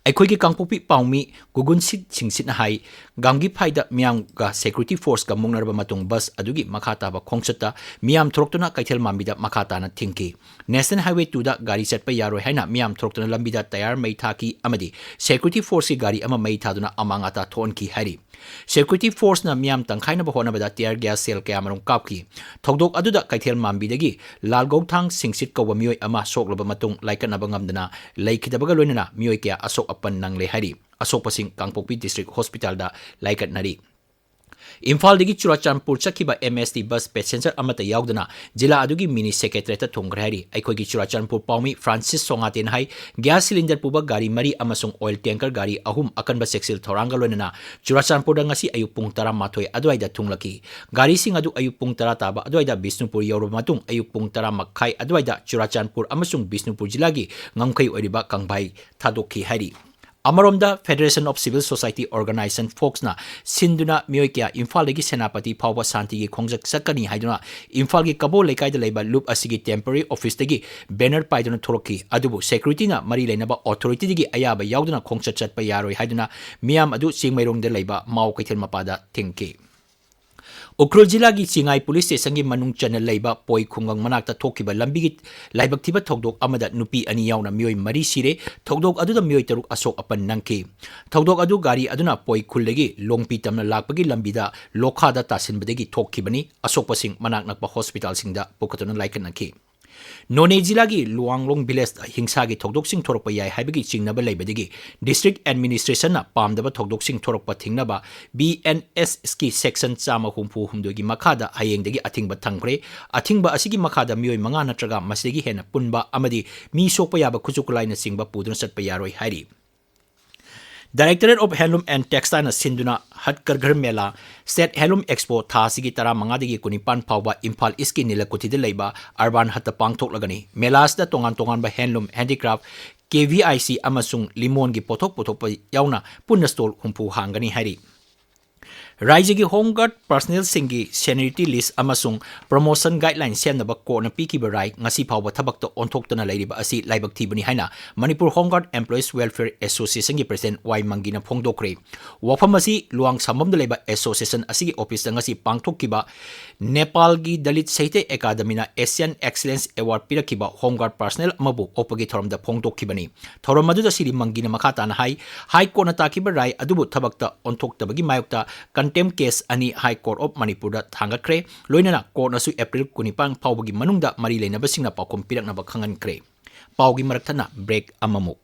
ꯑꯩꯈꯣꯏꯒꯤ ꯀꯥꯡꯄꯣꯛꯄꯤ ꯄꯥꯎꯃꯤ ꯒꯨꯒꯨꯟꯁꯤꯠ ꯁꯤꯡꯁꯤꯠꯅ ꯍꯥꯏ, ꯒꯝꯒꯤꯐꯥꯏꯗ ꯃꯤꯌꯥꯝꯒ ꯁꯦꯀ꯭ꯌꯨꯔꯤꯇꯤ ꯐꯣꯔꯁꯀ ꯃꯨꯛꯅꯔꯕ ꯃꯇꯨꯡ ꯕꯁ ꯑꯗꯨꯒꯤ ꯃꯈꯥ ꯇꯥꯕ ꯈꯣꯡꯆꯠꯇ ꯃꯤꯌꯥꯝ ꯊꯣꯔꯛꯇꯨꯅ ꯀꯩꯊꯦꯜ ꯃꯥꯟꯕꯤꯗ ꯃꯈꯥ ꯇꯥꯅ ꯊꯤꯡꯈꯤ꯫ ꯅꯦꯁꯅꯦꯜ ꯍꯥꯏꯋꯦ ꯇꯨꯗ ꯒꯥꯔꯤ ꯆꯠꯄ ꯌꯥꯔꯣꯏ ꯍꯥꯏꯅ ꯃꯤꯌꯥꯝ ꯊꯣꯔꯛꯇꯨꯅ ꯂꯝꯕꯤꯗ ꯇꯌꯥꯔ ꯃꯩ ꯊꯥꯈꯤ ꯑꯃꯗꯤ ꯁꯦꯀ꯭ꯌꯨꯔꯤꯇꯤ ꯐꯣꯔꯁꯀꯤ ꯒꯥꯔꯤ ꯑꯃ ꯃꯩ ꯊꯥꯗꯨꯅ ꯑꯃꯥꯡ ꯑꯇꯥ ꯊꯣꯛꯍꯟꯈꯤ ꯍꯥꯏꯔꯤ꯫ ꯁꯦꯀ꯭ꯌꯨꯔꯤꯇꯤ ꯐꯣꯔꯁꯅ ꯃꯤꯌꯥꯝ ꯇꯪꯈꯥꯏꯅꯕ ꯍꯣꯠꯅꯕꯗ ꯇꯤꯌꯔ ꯒ꯭ꯌꯥꯁ ꯁꯦꯜ ꯀꯌꯥꯃꯔꯨꯝ ꯀꯥꯞꯈꯤ꯫ ꯊꯧꯗꯣꯛ ꯑꯗꯨꯗ ꯀꯩꯊꯦꯜ ꯃꯥꯟꯕꯤꯗꯒꯤ ꯂꯥꯜꯒꯧꯊꯥꯡ ꯁꯤꯡꯁꯤꯠ ꯀꯧꯕ ꯃꯤꯑꯣꯏ ꯑꯃ ꯁꯣꯛꯂꯕ ꯃꯇꯨꯡ ꯂꯥꯏꯀꯠꯅꯕ ꯉꯝꯗꯅ ꯂꯩꯈꯤꯗꯕꯒ ꯂꯣꯏꯅꯅ ꯃꯤꯑꯣꯏ ꯀꯌꯥ ꯑꯁꯣꯛ ꯑꯄꯟ ꯅꯪꯂꯦ ꯍꯥꯏꯔꯤ꯫ ꯑꯁꯣꯛꯄꯁꯤꯡ ꯀꯥꯡꯄꯣꯛꯄꯤ ꯗꯤꯁꯇ꯭ꯔꯤꯛ ꯍꯣꯁꯄꯤꯇꯥꯜꯗ ꯂꯥꯏꯀꯠꯅꯔꯤ꯫ ꯏꯝꯐꯥꯜꯗꯒꯤ ꯆꯨꯔꯥꯆꯥꯟꯄꯨꯔ ꯆꯠꯈꯤꯕ ꯑꯦꯝ ꯑꯦꯁ ꯇꯤ ꯕꯁ ꯄꯦꯁꯦꯟꯖꯔ ꯑꯃꯠꯇ ꯌꯥꯎꯗꯅ ꯖꯤꯂꯥ ꯑꯗꯨꯒꯤ ꯃꯤꯅꯤ ꯁꯦꯀ꯭ꯔꯦꯇꯔꯤꯌꯦꯠꯇ ꯊꯨꯡꯈ꯭ꯔꯦ ꯍꯥꯏꯔꯤ꯫ ꯑꯩꯈꯣꯏꯒꯤ ꯆꯨꯔꯥꯆꯥꯟꯄꯨꯔ ꯄꯥꯎꯃꯤ ꯐ꯭ꯔꯥꯟꯁꯤꯁ ꯁꯣꯉꯥꯇꯦꯅ ꯍꯥꯏ, ꯒ꯭ꯌꯥꯁ ꯁꯤꯂꯤꯟꯗꯔ ꯄꯨꯕ ꯒꯥꯔꯤ ꯃꯔꯤ ꯑꯃꯁꯨꯡ ꯑꯣꯏꯜ ꯇꯦꯡꯀꯔ ꯒꯥꯔꯤ ꯑꯍꯨꯝ ꯑꯀꯟꯕ ꯆꯦꯛꯁꯤꯜ ꯊꯧꯔꯥꯡꯒ ꯂꯣꯏꯅꯅ ꯆꯨꯔꯥꯆꯥꯟꯄꯨꯔꯗ ꯉꯁꯤ ꯑꯌꯨꯛ ꯄꯨꯡ ꯇꯔꯥꯃꯥꯊꯣꯏ ꯑꯗꯨꯋꯥꯏꯗ ꯊꯨꯡꯂꯛꯈꯤ꯫ ꯒꯥꯔꯤꯁꯤꯡ ꯑꯗꯨ ꯑꯌꯨꯛ ꯄꯨꯡ ꯇꯔꯥ ꯇꯥꯕ ꯑꯗꯨꯋꯥꯏꯗ ꯕꯤꯁꯅꯨꯄꯨꯔ ꯌꯧꯔꯕ ꯃꯇꯨꯡ ꯑꯌꯨꯛ ꯄꯨꯡ ꯇꯔꯥ ꯃꯈꯥꯏ ꯑꯗꯨꯋꯥꯏꯗ ꯆꯨꯔꯥꯆꯥꯟꯄꯨꯔ ꯑꯃꯁꯨꯡ ꯕꯤꯁꯅꯨꯄꯨꯔ ꯖꯤꯂꯥꯒꯤ ꯉꯝꯈꯩ ꯑꯣꯏꯔꯤꯕ ꯀꯪꯚꯥꯏ ꯊꯥꯗꯣꯛꯈꯤ ꯍꯥꯏꯔꯤ꯫ ꯑꯃꯔꯣꯝꯗ Federation of Civil Society Organization, ꯐꯣꯛꯁꯅ ꯁꯤꯟꯗꯨꯅ ꯃꯤꯑꯣꯏ ꯀꯌꯥ ꯏꯝꯐꯥꯜꯗꯒꯤ ꯁꯦꯅꯥꯄꯇꯤ ꯐꯥꯎꯕ ꯁꯥꯟꯇꯤꯒꯤ ꯈꯣꯡꯆꯠ ꯆꯠꯀꯅꯤ ꯍꯥꯏꯗꯨꯅ ꯏꯝꯐꯥꯜꯒꯤ ꯀꯕꯣ ꯂꯩꯀꯥꯏꯗ ꯂꯩꯕ ꯂꯨꯞ ꯑꯁꯤꯒꯤ ꯇꯦꯝꯄꯔꯔꯤ ꯑꯣꯐꯤꯁꯇꯒꯤ ꯕꯦꯅꯔ ꯄꯥꯏꯗꯨꯅ ꯊꯣꯛꯂꯛꯈꯤ꯫ ꯑꯗꯨꯕꯨ ꯁꯦꯀ꯭ꯌꯨꯔꯤꯇꯤꯅ ꯃꯔꯤ ꯂꯩꯅꯕ ꯑꯣꯊꯣꯔꯤꯇꯤꯗꯒꯤ ꯑꯌꯥꯕ ꯌꯥꯎꯗꯅ ꯈꯣꯡꯆꯠ ꯆꯠꯄ ꯌꯥꯔꯣꯏ ꯍꯥꯏꯗꯨꯅ ꯃꯤꯌꯥꯝ ꯑꯗꯨ ꯆꯤꯡꯃꯩꯔꯣꯡꯗ ꯂꯩꯕ ꯃꯥꯎ ꯀꯩꯊꯦꯜ ꯃꯄꯥꯗ ꯊꯤꯡꯈꯤ꯫ ꯎꯈ꯭ꯔꯨꯜ ꯖꯤꯂꯥꯒꯤ ꯆꯤꯉꯥꯏ ꯄꯨꯂꯤꯁ ꯁ꯭ꯇꯦꯁꯟꯒꯤ ꯃꯅꯨꯡ ꯆꯟꯅ ꯂꯩꯕ ꯄꯣꯏ ꯈꯨꯡꯒꯪ ꯃꯅꯥꯛꯇ ꯊꯣꯛꯈꯤꯕ ꯂꯝꯕꯤꯒꯤ ꯂꯥꯏꯕꯛ ꯊꯤꯕ ꯊꯧꯗꯣꯛ ꯑꯃꯗ ꯅꯨꯄꯤ ꯑꯅꯤ ꯌꯥꯎꯅ ꯃꯤꯑꯣꯏ ꯃꯔꯤ ꯁꯤꯔꯦ꯫ ꯊꯧꯗꯣꯛ ꯑꯗꯨꯗ ꯃꯤꯑꯣꯏ ꯇꯔꯨꯛ ꯑꯁꯣꯛ ꯑꯄꯟ ꯅꯪꯈꯤ꯫ ꯊꯧꯗꯣꯛ ꯑꯗꯨ ꯒꯥꯔꯤ ꯑꯗꯨꯅ ꯄꯣꯏ ꯈꯨꯜꯗꯒꯤ ꯂꯣꯡꯄꯤ ꯇꯝꯅ ꯂꯥꯛꯄꯒꯤ ꯂꯝꯕꯤꯗ ꯂꯣꯈꯥꯗ ꯇꯥꯁꯤꯟꯕꯗꯒꯤ ꯊꯣꯛꯈꯤꯕꯅꯤ꯫ ꯑꯁꯣꯛꯄꯁꯤꯡ ꯃꯅꯥꯛ ꯅꯛꯄ ꯍꯣꯁꯄꯤꯇꯥꯜꯁꯤꯡꯗ ꯄꯨꯈꯠꯇꯨꯅ ꯂꯥꯏꯀꯠꯅꯈꯤ꯫ ꯅꯣꯅꯦ ꯖꯤꯂꯥꯒꯤ ꯂꯨꯋꯥꯡꯂꯣꯡ ꯚꯤꯂꯦꯖꯇ ꯍꯤꯡꯁꯥꯒꯤ ꯊꯧꯗꯣꯛꯁꯤꯡ ꯊꯣꯔꯛꯄ ꯌꯥꯏ ꯍꯥꯏꯕꯒꯤ ꯆꯤꯡꯅꯕ ꯂꯩꯕꯗꯒꯤ ꯗꯤꯁꯇ꯭ꯔꯤꯛ ꯑꯦꯗꯃꯤꯅꯤꯁꯇ꯭ꯔꯦꯁꯟꯅ ꯄꯥꯝꯗꯕ ꯊꯧꯗꯣꯛꯁꯤꯡ ꯊꯣꯔꯛꯄ ꯊꯤꯡꯅꯕ ꯕꯤ ꯑꯦꯟ ꯑꯦꯁꯀꯤ ꯁꯦꯛꯁꯟ ꯆꯥꯝꯃ ꯍꯨꯝꯐꯨ ꯍꯨꯝꯗꯣꯏꯒꯤ ꯃꯈꯥꯗ ꯍꯌꯦꯡꯗꯒꯤ ꯑꯊꯤꯡꯕ ꯊꯝꯈ꯭ꯔꯦ꯫ ꯑꯊꯤꯡꯕ ꯑꯁꯤꯒꯤ ꯃꯈꯥꯗ ꯃꯤꯑꯣꯏ ꯃꯉꯥ ꯅꯠꯇ꯭ꯔꯒ ꯃꯁꯤꯗꯒꯤ ꯍꯦꯟꯅ ꯄꯨꯟꯕ ꯑꯃꯗꯤ ꯃꯤ ꯁꯣꯛꯄ ꯌꯥꯕ ꯈꯨꯠꯁꯨ ꯈꯨꯠꯂꯥꯏꯅꯆꯤꯡꯕ ꯄꯨꯗꯨꯅ ꯆꯠꯄ ꯌꯥꯔꯣꯏ ꯍꯥꯏꯔꯤ꯫ Directorate of Handloom and Textileꯅ ꯁꯤꯟꯗꯨꯅ ꯍꯠꯀꯔꯘꯔ ꯃꯦꯂꯥ, State Handloom Expo ꯊꯥ ꯑꯁꯤꯒꯤ ꯇꯔꯥꯃꯉꯥꯗꯒꯤ ꯀꯨꯟꯅꯤꯄꯥꯟ ꯐꯥꯎꯕ ꯏꯝꯐꯥꯜ ꯏꯁꯀꯤ ꯅꯤꯂꯀꯨꯊꯤꯗ ꯂꯩꯕ ꯑꯔꯕꯥꯟ ꯍꯠꯇ ꯄꯥꯡꯊꯣꯛꯂꯒꯅꯤ꯫ ꯃꯦꯂꯥ ꯑꯁꯤꯗ ꯇꯣꯉꯥꯟ ꯇꯣꯉꯥꯟꯕ handloom, handicraft, KVIC ꯑꯃꯁꯨꯡ ꯂꯤꯃꯣꯟꯒꯤ ꯄꯣꯠꯊꯣꯛ ꯄꯨꯊꯣꯛꯄ ꯌꯥꯎꯅ ꯄꯨꯟꯅ stall ꯍꯨꯝꯐꯨ ꯍꯥꯡꯒꯅꯤ ꯍꯥꯏꯔꯤ꯫ ꯔꯥꯏꯖ꯭ꯌꯒꯤ Home Guard personnelꯁꯤꯡꯒꯤ seniority list ꯑꯃꯁꯨꯡ promotion guideline ꯁꯦꯝꯅꯕ ꯀꯣꯔꯠꯅ ꯄꯤꯈꯤꯕ ꯔꯥꯏ ꯉꯁꯤ ꯐꯥꯎꯕ ꯊꯕꯛꯇ ꯑꯣꯟꯊꯣꯛꯇꯅ ꯂꯩꯔꯤꯕ ꯑꯁꯤ ꯂꯥꯏꯕꯛ ꯊꯤꯕꯅꯤ ꯍꯥꯏꯅ Manipur Home Guard Employees Welfare Associationꯒꯤ president ꯋꯥꯏ ꯃꯪꯒꯤꯅ ꯐꯣꯡꯗꯣꯛꯈ꯭ꯔꯦ꯫ ꯋꯥꯐꯝ ꯑꯁꯤ ꯂꯨꯋꯥꯡꯁꯝꯕꯝꯗ ꯂꯩꯕ association ꯑꯁꯤꯒꯤ officeꯇ ꯉꯁꯤ ꯄꯥꯡꯊꯣꯛꯈꯤꯕ ꯅꯦꯄꯥꯜꯒꯤ ꯗꯂꯤꯠ ꯁꯥꯍꯤꯇ꯭ꯌ ꯑꯦꯀꯥꯗꯃꯤꯅ Asian Excellence Award ꯄꯤꯔꯛꯈꯤꯕ Home Guard personnel ꯑꯃꯕꯨ ꯑꯣꯛꯄꯒꯤ ꯊꯧꯔꯝꯗ ꯐꯣꯡꯗꯣꯛꯈꯤꯕꯅꯤ꯫ ꯊꯧꯔꯝ ꯑꯗꯨꯗ ꯁ꯭ꯔꯤ ꯃꯪꯒꯤꯅ ꯃꯈꯥ ꯇꯥꯅ ꯍꯥꯏ, High Courtꯅ ꯇꯥꯈꯤꯕ ꯔꯥꯏ ꯑꯗꯨꯕꯨ ꯊꯕꯛꯇ ꯑꯣꯟꯊꯣꯛꯇꯕꯒꯤ ꯃꯥꯌꯣꯛꯇ contempt case ꯑꯅꯤ High Court of ꯃꯅꯤꯄꯨꯔꯗ ꯊꯥꯡꯒꯠꯈ꯭ꯔꯦ꯫ ꯂꯣꯏꯅꯅ ꯀꯣꯔꯠꯅꯁꯨ ꯑꯦꯄ꯭ꯔꯤꯜ ꯀꯨꯟꯅꯤꯄꯥꯟ ꯐꯥꯎꯕꯒꯤ ꯃꯅꯨꯡꯗ ꯃꯔꯤ ꯂꯩꯅꯕꯁꯤꯡꯅ ꯄꯥꯎꯈꯨꯝ ꯄꯤꯔꯛꯅꯕ ꯈꯪꯍꯟꯈ꯭ꯔꯦ꯫ ꯄꯥꯎꯒꯤ ꯃꯔꯛ ꯊꯠꯅ break ꯑꯃꯃꯨꯛ꯫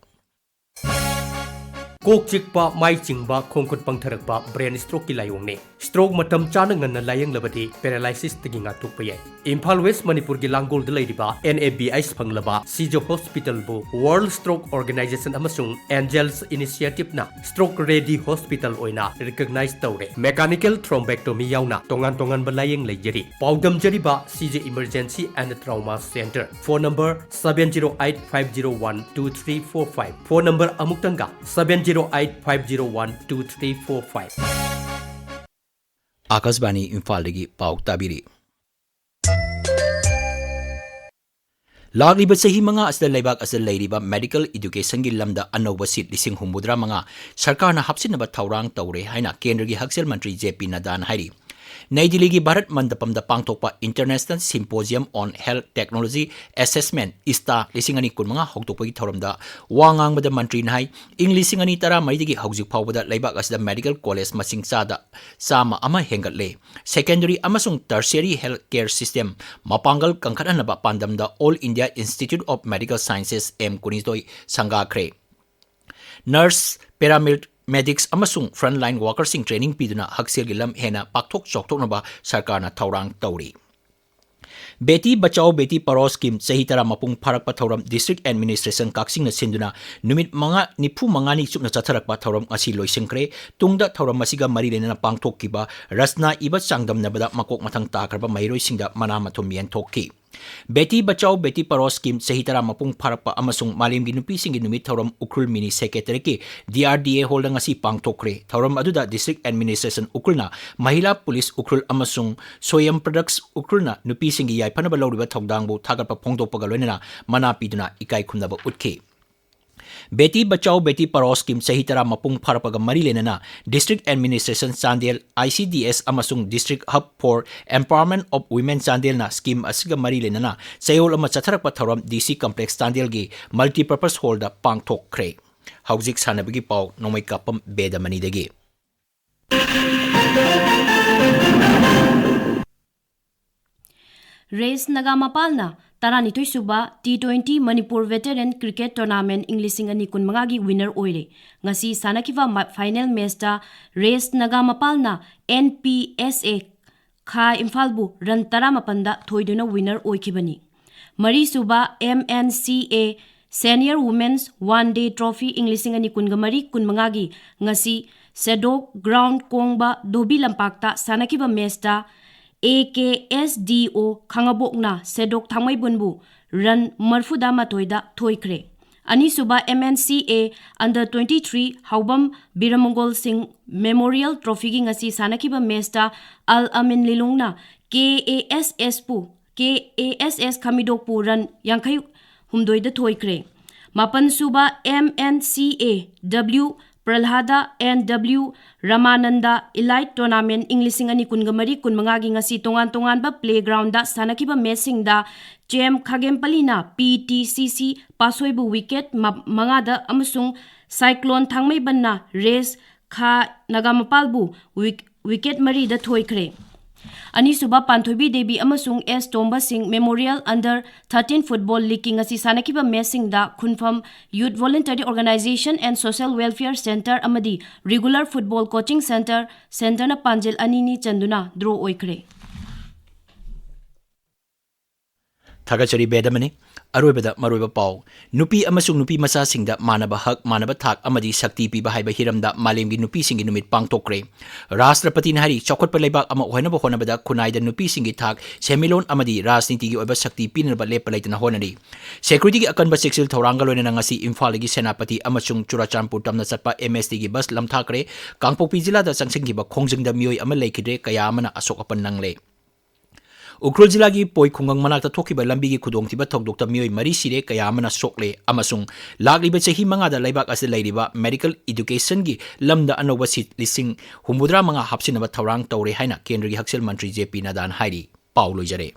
ꯀꯣꯛ ꯆꯤꯛꯄ, ꯃꯥꯏ ꯆꯤꯡꯕ, ꯈꯣꯡ ꯈꯨꯠ ꯄꯪꯊꯔꯛꯄ brain strokeꯀꯤ ꯂꯥꯏꯑꯣꯡꯅꯤ꯫ Stroke ꯃꯇꯝ ꯆꯥꯅ ꯉꯟꯅ ꯂꯥꯌꯦꯡꯂꯕꯗꯤ paralysisꯇꯒꯤ ꯉꯥꯛꯊꯣꯛꯄ ꯌꯥꯏ꯫ ꯏꯝꯐꯥꯜ ꯋꯦꯁ ꯃꯅꯤꯄꯨꯔꯒꯤ ꯂꯥꯡꯒꯣꯜꯗ ꯂꯩꯔꯤꯕ NABIs ꯐꯪꯂꯕ ꯁꯤꯖ ꯍꯣꯁꯄꯤꯇꯥꯜꯕꯨ World Stroke Organization ꯑꯃꯁꯨꯡ Angels Initiativeꯅ stroke ready hospital ꯑꯣꯏꯅ recognize ꯇꯧꯔꯦ꯫ Mechanical thrombectomy ꯌꯥꯎꯅ ꯇꯣꯉꯥꯟ ꯇꯣꯉꯥꯟꯕ ꯂꯥꯌꯦꯡ ꯂꯩꯖꯔꯤ꯫ ꯄꯥꯎꯗꯝꯖꯔꯤꯕ ꯁꯤꯖ Emergency and Trauma Center꯫ Phone number seven zero eight five zero one two three four five꯫ Phone number ꯑꯃꯨꯛꯇꯪꯒ, seven zero eight five zero one two three four five꯫ ꯑꯥꯀꯥꯁꯕꯥꯅꯤ ꯏꯝꯐꯥꯜꯗꯒꯤ ꯄꯥꯎ ꯇꯥꯕꯤꯔꯤ꯫ ꯂꯥꯛꯂꯤꯕ ꯆꯍꯤ ꯃꯉꯥ ꯑꯁꯤꯗ ꯂꯩꯕꯥꯛ ꯑꯁꯤꯗ ꯂꯩꯔꯤꯕ medical educationꯒꯤ ꯂꯝꯗ ꯑꯅꯧꯕ seat ꯂꯤꯁꯤꯡ ꯍꯨꯝꯐꯨꯇꯔꯥ ꯃꯉꯥ ꯁꯔꯀꯥꯔꯅ ꯍꯥꯞꯆꯤꯟꯅꯕ ꯊꯧꯔꯥꯡ ꯇꯧꯔꯦ ꯍꯥꯏꯅ ꯀꯦꯟꯗ꯭ꯔꯒꯤ ꯍꯛꯁꯦꯜ ꯃꯟꯇ꯭ꯔꯤ J P Naddaꯅ ꯍꯥꯏꯔꯤ꯫ ꯅꯩ ꯗꯤꯜꯂꯤꯒꯤ ꯚꯥꯔꯠ ꯃꯟꯗꯄꯝꯗ ꯄꯥꯡꯊꯣꯛꯄ International Symposium on Health Technology Assessment, ISTA, ꯂꯤꯁꯤꯡ ꯑꯅꯤ ꯀꯨꯟꯃꯉꯥ ꯍꯧꯗꯣꯛꯄꯒꯤ ꯊꯧꯔꯝꯗ ꯋꯥ ꯉꯥꯡꯕꯗ ꯃꯟꯇ꯭ꯔꯤꯅ ꯍꯥꯏ, ꯏꯪ ꯂꯤꯁꯤꯡ ꯑꯅꯤ ꯇꯔꯥꯃꯔꯤꯗꯒꯤ ꯍꯧꯖꯤꯛ ꯐꯥꯎꯕꯗ ꯂꯩꯕꯥꯛ ꯑꯁꯤꯗ medical college ꯃꯁꯤꯡ ꯆꯥꯗ ꯆꯥꯝꯃ ꯑꯃ ꯍꯦꯟꯒꯠꯂꯦ꯫ Secondary ꯑꯃꯁꯨꯡ tertiary health care system ꯃꯄꯥꯡꯒꯜ ꯀꯟꯈꯠꯍꯟꯅꯕ ꯄꯥꯟꯗꯝꯗ All India Institute of Medical Sciences, M ꯀꯨꯟꯅꯤꯊꯣꯏ ꯁꯪꯒꯥꯈ꯭ꯔꯦ꯫ Nurse, paramedics ꯑꯃꯁꯨꯡ frontline workerꯁꯤꯡ training ꯄꯤꯗꯨꯅ ꯍꯛꯁꯦꯜꯒꯤ ꯂꯝ ꯍꯦꯟꯅ ꯄꯥꯛꯊꯣꯛ ꯆꯥꯎꯊꯣꯛꯅꯕ ꯁꯔꯀꯥꯔꯅ ꯊꯧꯔꯥꯡ ꯇꯧꯔꯤ꯫ ꯕꯦꯇꯤ ꯕꯆꯥꯎ ꯕꯦꯇꯤ ꯄꯔꯥꯎ ꯁ꯭ꯀꯤꯝ ꯆꯍꯤ ꯇꯔꯥ ꯃꯄꯨꯡ ꯐꯥꯔꯛꯄ ꯊꯧꯔꯝ ꯗꯤꯁꯇ꯭ꯔꯤꯛ ꯑꯦꯗꯃꯤꯅꯤꯁꯇ꯭ꯔꯦꯁꯟ ꯀꯛꯆꯤꯡꯅ ꯁꯤꯟꯗꯨꯅ ꯅꯨꯃꯤꯠ ꯃꯉꯥ, ꯅꯤꯐꯨ ꯃꯉꯥꯅꯤ ꯆꯨꯞꯅ ꯆꯠꯊꯔꯛꯄ ꯊꯧꯔꯝ ꯉꯁꯤ ꯂꯣꯏꯁꯤꯟꯈ꯭ꯔꯦ꯫ ꯇꯨꯡꯗ ꯊꯧꯔꯝ ꯑꯁꯤꯒ ꯃꯔꯤ ꯂꯩꯅꯅ ꯄꯥꯡꯊꯣꯛꯈꯤꯕ ꯔꯆꯅꯥ ꯏꯕ ꯆꯥꯡꯗꯝꯅꯕꯗ ꯃꯀꯣꯛ ꯃꯊꯪ ꯇꯥꯈ꯭ꯔꯕ ꯃꯍꯩꯔꯣꯏꯁꯤꯡꯗ ꯃꯅꯥ ꯃꯊꯨꯝ ꯌꯦꯟꯊꯣꯛꯈꯤ꯫ ꯕꯦꯇꯤ ꯕꯆꯥꯎ ꯕꯦꯇꯤ ꯄꯔꯥꯎ ꯁ꯭ꯀꯤꯝ ꯆꯍꯤ ꯇꯔꯥ ꯃꯄꯨꯡ ꯐꯥꯔꯛꯄ ꯑꯃꯁꯨꯡ ꯃꯥꯂꯦꯝꯒꯤ ꯅꯨꯄꯤꯁꯤꯡꯒꯤ ꯅꯨꯃꯤꯠ ꯊꯧꯔꯝ ꯎꯈ꯭ꯔꯨꯜ ꯃꯤꯅꯤ ꯁꯦꯀ꯭ꯔꯦꯇꯔꯤꯌꯦꯠꯀꯤ ꯗꯤ ꯑꯥꯔ ꯗꯤ ꯑꯦ ꯍꯣꯜꯗ ꯉꯁꯤ ꯄꯥꯡꯊꯣꯛꯈ꯭ꯔꯦ꯫ ꯊꯧꯔꯝ ꯑꯗꯨꯗ ꯗꯤꯁꯇ꯭ꯔꯤꯛ ꯑꯦꯗꯃꯤꯅꯤꯁꯇ꯭ꯔꯦꯁꯟ ꯎꯈ꯭ꯔꯨꯜꯅ ꯃꯍꯤꯂꯥ ꯄꯨꯂꯤꯁ ꯎꯈ꯭ꯔꯨꯜ ꯑꯃꯁꯨꯡ ꯁꯣꯌꯝ ꯄ꯭ꯔꯗꯛꯁ ꯎꯈ꯭ꯔꯨꯜꯅ ꯅꯨꯄꯤꯁꯤꯡꯒꯤ ꯌꯥꯏꯐꯅꯕ ꯂꯧꯔꯤꯕ ꯊꯧꯗꯥꯡꯕꯨ ꯊꯥꯒꯠꯄ ꯐꯣꯡꯗꯣꯛꯄꯒ ꯂꯣꯏꯅꯅ ꯃꯅꯥ ꯄꯤꯗꯨꯅ ꯏꯀꯥꯏ ꯈꯨꯝꯅꯕ ꯎꯠꯈꯤ꯫ ꯕꯦꯇꯤ ꯕꯆꯥꯎ ꯕꯦꯇꯤ ꯄꯔꯥꯎ ꯁ꯭ꯀꯤꯝ ꯆꯍꯤ ꯇꯔꯥ ꯃꯄꯨꯡ ꯐꯥꯔꯛꯄꯒ ꯃꯔꯤ ꯂꯩꯅꯅ district administration Chandel, I C D S ꯑꯃꯁꯨꯡ district hub for empowerment of women ꯆꯥꯟꯗꯦꯜꯅ ꯁ꯭ꯀꯤꯝ ꯑꯁꯤꯒ ꯃꯔꯤ ꯂꯩꯅꯅ ꯆꯌꯣꯜ ꯑꯃ ꯆꯠꯊꯔꯛꯄ ꯊꯧꯔꯝ ꯗꯤ ꯁꯤ ꯀꯝꯄ꯭ꯂꯦꯛꯁ ꯆꯥꯟꯗꯦꯜꯒꯤ ꯃꯜꯇꯤꯄꯔꯄꯁ ꯍꯣꯜꯗ ꯄꯥꯡꯊꯣꯛꯈ꯭ꯔꯦ꯫ ꯍꯧꯖꯤꯛ ꯁꯥꯟꯅꯕꯒꯤ ꯄꯥꯎ ꯅꯣꯡꯃꯩ ꯀꯥꯞꯄꯝ ꯕꯦꯗꯃꯅꯤꯗꯒꯤ꯫ ꯔꯦꯁ ꯅꯒꯥꯃꯄꯥꯜꯅ ꯇꯔꯥꯅꯤꯊꯣꯏ ꯁꯨꯕ T twenty Manipur veteran cricket tournament ꯏꯪ ꯂꯤꯁꯤꯡ ꯑꯅꯤ ꯀꯨꯟꯃꯉꯥꯒꯤ ꯋꯤꯅꯔ ꯑꯣꯏꯔꯦ꯫ ꯉꯁꯤ ꯁꯥꯟꯅꯈꯤꯕ ꯃ-, ꯐꯥꯏꯅꯦꯜ ꯃꯦꯆꯇ ꯔꯦꯁ ꯅꯒꯥꯃꯄꯥꯜꯅ ꯑꯦꯟ ꯄꯤ ꯑꯦꯁ ꯑꯦ ꯈꯥ ꯏꯝꯐꯥꯜꯕꯨ ꯔꯟ ꯇꯔꯥꯃꯥꯄꯟꯗ ꯊꯣꯏꯗꯨꯅ ꯋꯤꯅꯔ ꯑꯣꯏꯈꯤꯕꯅꯤ꯫ ꯃꯔꯤꯁꯨꯕ M N C A senior women's one day trophy ꯏꯪ ꯂꯤꯁꯤꯡ ꯑꯅꯤ ꯀꯨꯟꯒ ꯃꯔꯤ ꯀꯨꯟꯃꯉꯥꯒꯤ ꯉꯁꯤ ꯁꯦꯗꯣꯛ ꯒ꯭ꯔꯥꯎꯟ ꯀꯣꯡꯕ ꯙꯣꯕꯤ ꯂꯝꯄꯥꯛꯇ ꯁꯥꯟꯅꯈꯤꯕ ꯃꯦꯆꯇ ꯑꯦ ꯀꯦ ꯑꯦꯁ ꯗꯤ ꯑꯣ ꯈꯥꯉꯕꯣꯛꯅ ꯁꯦꯗꯣꯛ ꯊꯥꯡꯃꯩꯕꯨꯟꯕꯨ ꯔꯟ ꯃꯔꯐꯨꯗ ꯃꯥꯊꯣꯏꯗ ꯊꯣꯏꯈ꯭ꯔꯦ꯫ ꯑꯅꯤꯁꯨꯕ ꯑꯦꯝ ꯑꯦꯟ ꯁꯤ ꯑꯦ ꯑꯟꯗꯔ ꯇ꯭ꯋꯦꯟꯇꯤ ꯊ꯭ꯔꯤ ꯍꯥꯎꯕꯝ ꯕꯤꯔꯃꯪꯒꯣꯜ ꯁꯤꯡ ꯃꯦꯃꯣꯔꯤꯌꯦꯜ ꯇ꯭ꯔꯣꯐꯤꯒꯤ ꯉꯁꯤ ꯁꯥꯟꯅꯈꯤꯕ ꯃꯦꯆꯇ ꯑꯜ ꯑꯃꯤꯟ ꯂꯤꯂꯣꯡꯅ K A S ꯑꯦꯁꯄꯨ, K A S S ꯈꯥꯃꯤꯗꯣꯛꯄꯨ run ꯌꯥꯡꯈꯩ ꯍꯨꯝꯗꯣꯏꯗ ꯊꯣꯏꯈ꯭ꯔꯦ꯫ ꯃꯥꯄꯟꯁꯨꯕ M N C A W Prahlad and W Ramananda elite tournament ꯏꯪ ꯂꯤꯁꯤꯡ ꯑꯅꯤ ꯀꯨꯟꯒ ꯃꯔꯤ ꯀꯨꯟꯃꯉꯥꯒꯤ ꯉꯁꯤ ꯇꯣꯉꯥꯟ ꯇꯣꯉꯥꯟꯕ ꯄ꯭ꯂꯦꯒ꯭ꯔꯥꯎꯟꯗ ꯁꯥꯟꯅꯈꯤꯕ ꯃꯦꯆꯁꯤꯡꯗ ꯆꯦꯝ ꯈꯥꯒꯦꯝꯄꯜꯂꯤꯅ ꯄꯤ ꯇꯤ ꯁꯤ ꯁꯤ ꯄꯥꯁꯣꯏꯕꯨ ꯋꯤꯀꯦꯠ ꯃ-, ꯃꯉꯥꯗ ꯑꯃꯁꯨꯡ ꯁꯥꯏꯀ꯭ꯂꯣꯟ ꯊꯥꯡꯃꯩꯕꯟꯅ ꯔꯦꯁ ꯈꯥ ꯅꯒꯥꯃꯄꯥꯜꯕꯨ ꯋꯤꯛ-, ꯋꯤꯀꯦꯠ ꯃꯔꯤꯗ ꯊꯣꯏꯈ꯭ꯔꯦ꯫ ꯑꯅꯤꯁꯨꯕ ꯄꯥꯟꯊꯣꯏꯕꯤ ꯗꯦꯕꯤ ꯑꯃꯁꯨꯡ S Tomba Singh memorial under thirteen football ꯂꯤꯒꯀꯤ ꯉꯁꯤ ꯁꯥꯟꯅꯈꯤꯕ ꯃꯦꯆꯁꯤꯡꯗ ꯈꯨꯟꯐꯝ youth voluntary organisation and social welfare centre ꯑꯃꯗꯤ ꯔꯤꯒꯨꯂꯔ ꯐꯨꯠꯕꯣꯜ ꯀꯣꯆꯤꯡ ꯁꯦꯟꯇꯔ, ꯁꯦꯟꯇꯔꯅ ꯄꯥꯟꯖꯤꯜ ꯑꯅꯤ ꯑꯅꯤ ꯆꯟꯗꯨꯅ ꯗ꯭ꯔꯣ ꯑꯣꯏꯈ꯭ꯔꯦ꯫ ꯊꯥꯒꯠꯆꯔꯤ ꯕꯦꯗ ꯑꯃꯅꯤ꯫ ꯑꯔꯣꯏꯕꯗ ꯃꯔꯨꯑꯣꯏꯕ ꯄꯥꯎ꯫ ꯅꯨꯄꯤ ꯑꯃꯁꯨꯡ ꯅꯨꯄꯤ ꯃꯆꯥꯁꯤꯡꯗ ꯃꯥꯟꯅꯕ ꯍꯛ, ꯃꯥꯟꯅꯕ ꯊꯥꯛ ꯑꯃꯗꯤ ꯁꯛꯇꯤ ꯄꯤꯕ ꯍꯥꯏꯕ ꯍꯤꯔꯝꯗ ꯃꯥꯂꯦꯝꯒꯤ ꯅꯨꯄꯤꯁꯤꯡꯒꯤ ꯅꯨꯃꯤꯠ ꯄꯥꯡꯊꯣꯛꯈ꯭ꯔꯦ꯫ ꯔꯥꯁꯇ꯭ꯔꯄꯇꯤꯅ ꯍꯥꯏꯔꯤ, ꯆꯥꯎꯈꯠꯄ ꯂꯩꯕꯥꯛ ꯑꯃ ꯑꯣꯏꯍꯟꯅꯕ ꯍꯣꯠꯅꯕꯗ ꯈꯨꯟꯅꯥꯏꯗ ꯅꯨꯄꯤꯁꯤꯡꯒꯤ ꯊꯥꯛ, ꯁꯦꯟꯃꯤꯠꯂꯣꯟ ꯑꯃꯗꯤ ꯔꯥꯖꯅꯤꯇꯤꯒꯤ ꯑꯣꯏꯕ ꯁꯛꯇꯤ ꯄꯤꯅꯅꯕ ꯂꯦꯞꯄ ꯂꯩꯇꯅ ꯍꯣꯠꯅꯔꯤ꯫ ꯁꯦꯀ꯭ꯌꯨꯔꯤꯇꯤꯒꯤ ꯑꯀꯟꯕ ꯆꯦꯛꯁꯤꯜ ꯊꯧꯔꯥꯡꯒ ꯂꯣꯏꯅꯅ ꯉꯁꯤ ꯏꯝꯐꯥꯜꯗꯒꯤ ꯁꯦꯅꯥꯄꯇꯤ ꯑꯃꯁꯨꯡ ꯆꯨꯔꯥꯆꯥꯟꯄꯨꯔ ꯇꯝꯅ ꯆꯠꯄ ꯑꯦꯝ ꯑꯦꯁ ꯇꯤꯒꯤ ꯕꯁ ꯂꯝꯊꯥꯈ꯭ꯔꯦ꯫ ꯀꯥꯡꯄꯣꯛꯄꯤ ꯖꯤꯂꯥꯗ ꯆꯪꯁꯤꯟꯈꯤꯕ ꯈꯣꯡꯖꯪꯗ ꯃꯤꯑꯣꯏ ꯑꯃ ꯂꯩꯈꯤꯗ꯭ꯔꯦ, ꯀꯌꯥ ꯑꯃꯅ ꯑꯁꯣꯛ ꯑꯄꯟ ꯅꯪꯂꯦ꯫ ꯎꯈ꯭ꯔꯨꯜ ꯖꯤꯂꯥꯒꯤ ꯄꯣꯏ ꯈꯨꯡꯒꯪ ꯃꯅꯥꯛꯇ ꯊꯣꯛꯈꯤꯕ ꯂꯝꯕꯤꯒꯤ ꯈꯨꯗꯣꯡꯊꯤꯕ ꯊꯧꯗꯣꯛꯇ ꯃꯤꯑꯣꯏ ꯃꯔꯤ ꯁꯤꯔꯦ, ꯀꯌꯥ ꯑꯃꯅ ꯁꯣꯛꯂꯦ ꯑꯃꯁꯨꯡ ꯂꯥꯛꯂꯤꯕ ꯆꯍꯤ ꯃꯉꯥꯗ ꯂꯩꯕꯥꯛ ꯑꯁꯤꯗ ꯂꯩꯔꯤꯕ ꯃꯦꯗꯤꯀꯦꯜ ꯏꯗꯨꯀꯦꯁꯟꯒꯤ ꯂꯝꯗ ꯑꯅꯧꯕ ꯁꯤꯠ ꯂꯤꯁꯤꯡ ꯍꯨꯝꯐꯨꯇꯔꯥ ꯃꯉꯥ ꯍꯥꯞꯆꯤꯟꯅꯕ ꯊꯧꯔꯥꯡ ꯇꯧꯔꯦ ꯍꯥꯏꯅ ꯀꯦꯟꯗ꯭ꯔꯒꯤ ꯍꯛꯁꯦꯜ ꯃꯟꯇ꯭ꯔꯤ ꯖꯦ ꯄꯤ ꯅꯗꯥꯅ ꯍꯥꯏꯔꯤ꯫ ꯄꯥꯎ ꯂꯣꯏꯖꯔꯦ꯫